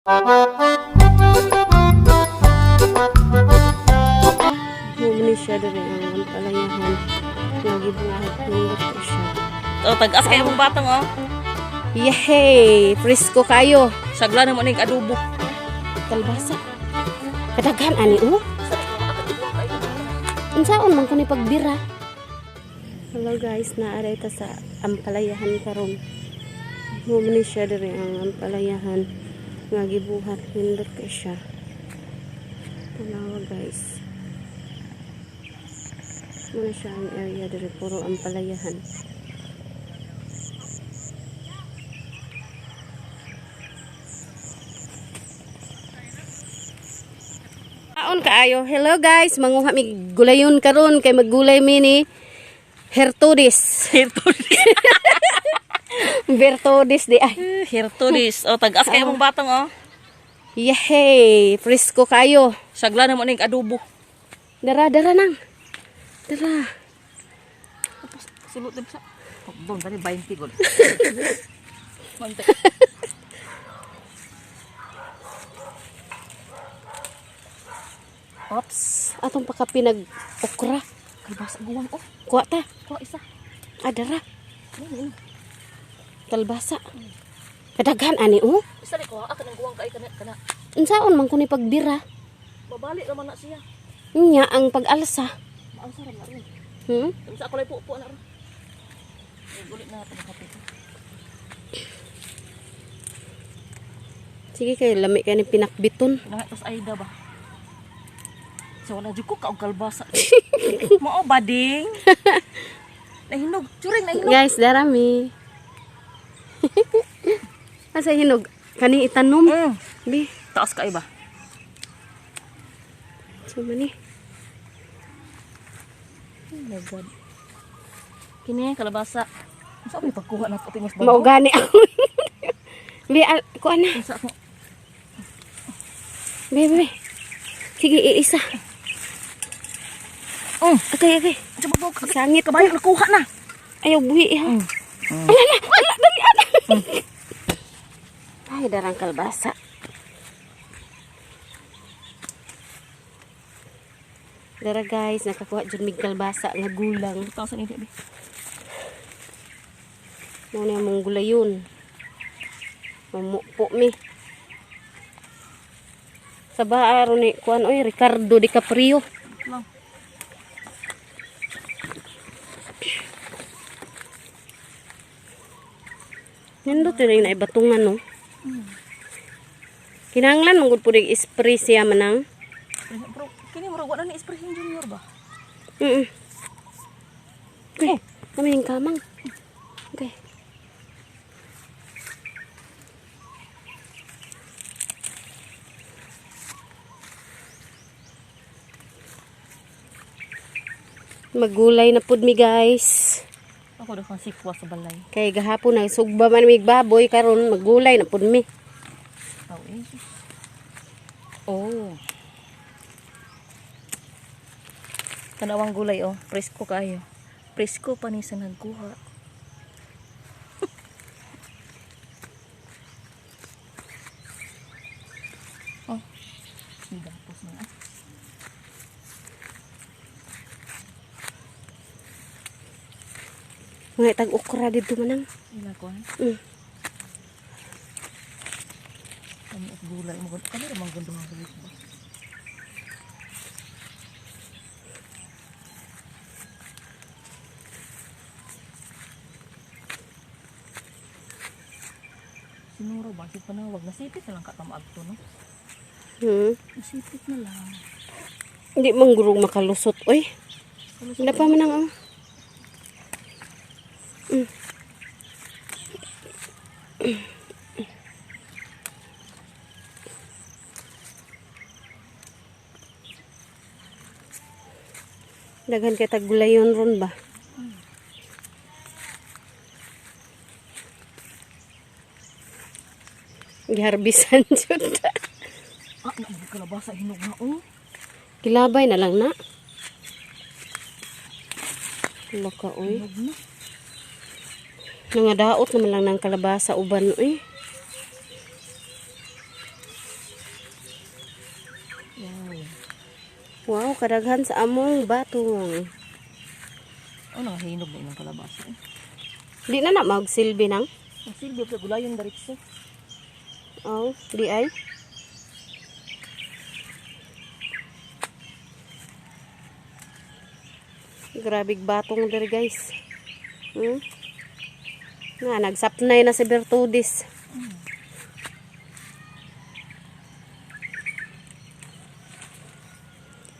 Mao siya diri ang ampalayahan. Nga gibuhat, nindot ko siya. Oh, tag-as kayo mong batang oh. Yehey! Presko kayo. Sagla na mo ning adobo. Kalbasa. Kadaghan ani oh. Unsaon man ko ni pagbira? Hello guys, naaray ta sa ampalayahan karon. Mao ni siya diri ang ampalayahan nga gibuhat, nindot kay siya. Tanawa, guys. Mao na siya ang area diri, puro ampalayahan. Aon kaayo. Hello guys, manguha mi gulayon karon kay maggulay mi ni Hertudis. Hertudis. Bertudis di ay. Hertudis. Oh, tag-as kayo mong batang oh. Yehey, presko kayo. Sagla na mo ning adobo. Dara, dara nang. Dara. Sulot din sa. Doon tani 20 gud. Mante. Ops. Atong paka pinag okra. Kalbasa guwang oh. Kuha ta. Kuha isa. Ah, dara. Kalbasa. Kadaghan ani oh. Isa ni kuha kanang guwang kay kana kana. Unsaon man ko ni pagbira? Babalik ra man na siya. Nya ang pag-alsa. Maalsa ra na ron. Unsa ako lay pupo na ron. Gulit na natin kape. Sige kay lami kay ni pinakbiton. Pinangat tas Aida ba? So wala jud ko kaog kalbasa. Mao bading. Nahinog, churing nahinog. Guys, dara mi. Asa hinog? Kani itanom. Bi, Taas ka iba. So mani. Oh my God. Kini kalabasa. Unsa may pagkuha na to mas Mao gani ako. Bi, kuan na. Unsa ako? Bi, bi. Sige, iisa. Okay, okay. Unsa ba ka? Sangit Kabayo nakuha na. Ayaw buhi ha. Ala na, ala dali ana. Ay, darang kalbasa. Dara guys, nakakuha jud mig kalbasa nga gulang. Taas ni bi. Mao na mong gulayon. Mamupo mi. Sa baaro ni kuan oy Ricardo DiCaprio. Lang. Nindot yun yung naibatungan no. Kinahanglan mong gud pud spray siya manang. Pero kini murag wala ni Spray Junior ba? Okay, kami yung kamang. Okay. Magulay na pud mi, guys. Ako daw kang sikwa sa balay. Kay gahapon nag sugba man mig baboy, karon magulay na pud mi. Oh, eh. Oh. Tanawang gulay oh, presko kayo. Presko pa ni sa nagkuha. Oh. Gapos na. Ah. Mga itag okra dito manang. Ila ko. Kami at gulay mo. Kami ra mang gundong ang gulay. Sinuro ba? Sige panawag. Nasipit na lang ka tamaag to, no? Nasipit na lang. Hindi manggurong makalusot, oy. Wala pa manang oh. Daghan kay tag gulayon ron ba? Giharbisan jud. Ah, na kalabasa hinog na, oh. Kilabay na lang na. Laka, oy. Hinog na. Nangadaot naman lang ng kalabasa uban, oy. Wow. Wow, kadaghan sa among batong. Oh, nangahinog na ilang kalabasa eh. Di na na magsilbi nang. Ang silbi sa gulayon diretso. Oh, di ay. Grabig batong diri, guys. Nga nagsapnay na si Bertudis.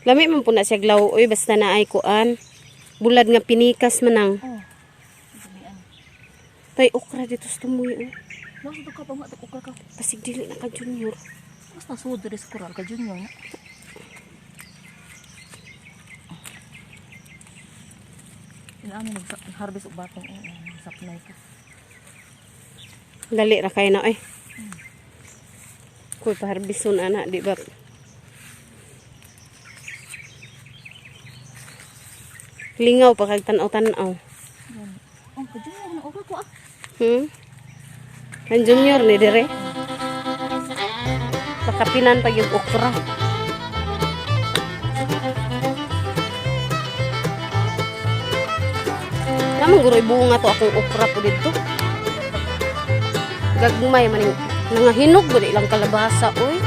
Lami man po na siya glaw oy, basta na ay kuan. Bulad nga pinikas man ang. Oh. Gamian. Tay okra dito sa tumoy oh. Nasa to ka pa nga to ka. Pasig dili na ka, Junior. Mas nasuod diri sa kural ka, Junior na. Inaami nag harvest og batong eh, sapnay ka. Dali ra kay na eh. Kuy paharbison ana, di ba? Lingaw pa kag tan-aw-tan-aw. Yan. Oh, ka Junior na okra ko ah. Ang Junior ni dire. Pakapinan pag yung okra. Namang guroy bunga to akong okra po dito. Gagmay maning nangahinog ba ilang kalabasa oy.